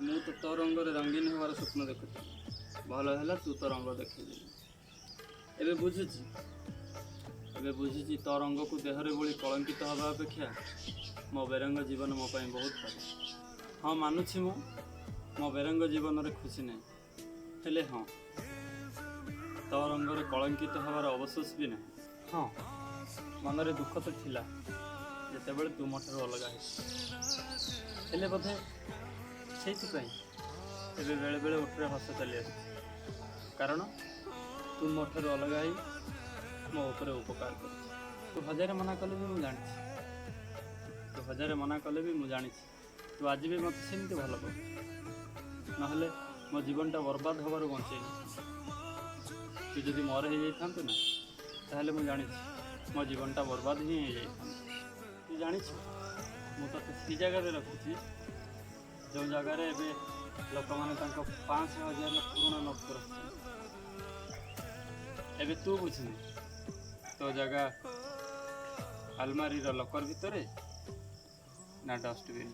ମୁଁ ତ ତୋ ରଙ୍ଗରେ ରଙ୍ଗୀନ ହେବାର ସ୍ୱପ୍ନ ଦେଖୁଥିଲି। ଭଲ ହେଲା ତୁ ତୋ ରଙ୍ଗ ଦେଖେଇଦେଲୁ। ଏବେ ବୁଝୁଛି, ଏବେ ବୁଝୁଛି, ତୋ ରଙ୍ଗକୁ ଦେହରେ ବୋଳି କଳଙ୍କିତ ହେବା ଅପେକ୍ଷା ମୋ ବେରଙ୍ଗ ଜୀବନ ମୋ ପାଇଁ ବହୁତ ଭଲ। ହଁ, ମାନୁଛି, ମୁଁ ମୋ ବେରଙ୍ଗ ଜୀବନରେ ଖୁସି ନାହିଁ। ହେଲେ ହଁ, ତୋ ରଙ୍ଗରେ କଳଙ୍କିତ ହେବାର ଅବଶୋଷ ବି ନାହିଁ। ହଁ, ମନରେ ଦୁଃଖ ତ ଥିଲା ଯେତେବେଳେ ତୁ ମୋ ଠାରୁ ଅଲଗା ହେଇଛୁ। ହେଲେ ବୋଧେ ସେଇଥିପାଇଁ ଏବେ ବେଳେବେଳେ ଓଠରେ ହସ ଚାଲି ଆସୁଛି, କାରଣ ତୁ ମୋ ଠାରୁ ଅଲଗା ହେଇ ମୋ ଉପରେ ଉପକାର କରୁଛୁ। ତୁ ହଜାରେ ମନା କଲେ ବି ମୁଁ ଜାଣିଛି, ତୁ ହଜାରେ ମନା କଲେ ବି ମୁଁ ଜାଣିଛି, ତୁ ଆଜି ବି ମୋତେ ସେମିତି ଭଲ ପାଉଛୁ। ନହେଲେ ମୋ ଜୀବନଟା ବର୍ବାଦ ହେବାରୁ ବଞ୍ଚେଇ ତୁ ଯଦି ମୋର ହେଇଯାଇଥାନ୍ତୁ ନା, ତାହେଲେ ମୁଁ ଜାଣିଛି ମୋ ଜୀବନଟା ବର୍ବାଦ ହିଁ ହେଇଯାଇଥାନ୍ତା। ତୁ ଜାଣିଛୁ, ମୁଁ ତୋତେ ସେଇ ଜାଗାରେ ରଖିଛି ଯେଉଁ ଜାଗାରେ ଏବେ ଲୋକମାନେ ତାଙ୍କ 500 ହଜାରର ପୁରୁଣା ନୋଟ୍କୁ ରଖିଛନ୍ତି। ଏବେ ତୁ ବୁଝିନି, ତୋ ଜାଗା ଆଲମାରିର ଲକର ଭିତରେ ନା ଡଷ୍ଟବିନ୍?